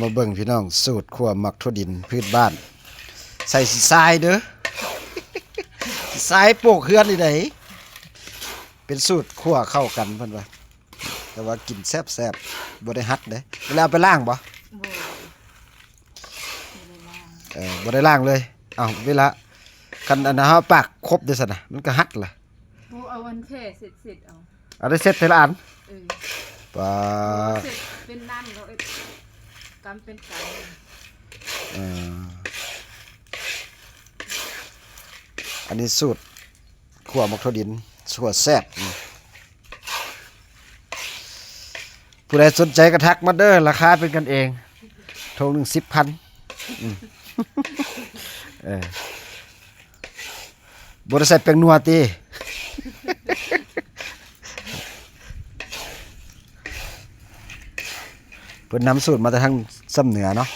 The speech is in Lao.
ມາເບິ່ງພີ່ນ້ອງ ສູດຂົ້ວໝາກຖົ່ວດິນພື້ນບ້ານ ໃສ່ຂີ້ຊາຍເດີ້ ຂີ້ຊາຍໂປກເຮືອນນີ້ໃດ ເປັນສູດຂົ້ວເຂົ້າກັນເພິ່ນວ່າ ແຕ່ວ່າກິນແຊບໆ ບໍ່ໄດ້ຫັດເດ້. ເວລາເອົາໄປລ້າງບໍ່? ບໍ່ ບໍ່ໄດ້ລ້າງ ເອີ ບໍ່ໄດ້ລ້າງເລີຍ. ເອົ້າ ເວລາ ຄັນອັນເຮົາປາກຄົບເດ້ຊັ້ນນະ ມັນກໍຫັດລະ. ບໍ່ ເອົາອັນແຜ່ເຊັດໆ ເອົາ ເອົາໄດ້ເຊັດເທື່ອລະອັນ. ເອີ ປາ ເຊັດເປັນນັ້ນ ເຮົາເຮັດກຳເປັນກຳ. ເອີ ອັນນີ້ສູດ ຂົ້ວໝາກຖົ່ວດິນ ຂົ້ວແຊບ. ຜູ້ໃດສົນໃຈກໍທັກມາເດີ້ ລາຄາເປັນກັນເອງ ຖົງໜຶ່ງສິບພັນ. ອືມ ເອີ ບໍ່ໄດ້ໃສ່ແປ້ງນົວຕິ? ເພິ່ນນຳສູດມາແຕ່ທາງຊຳເໜືອເນາະ.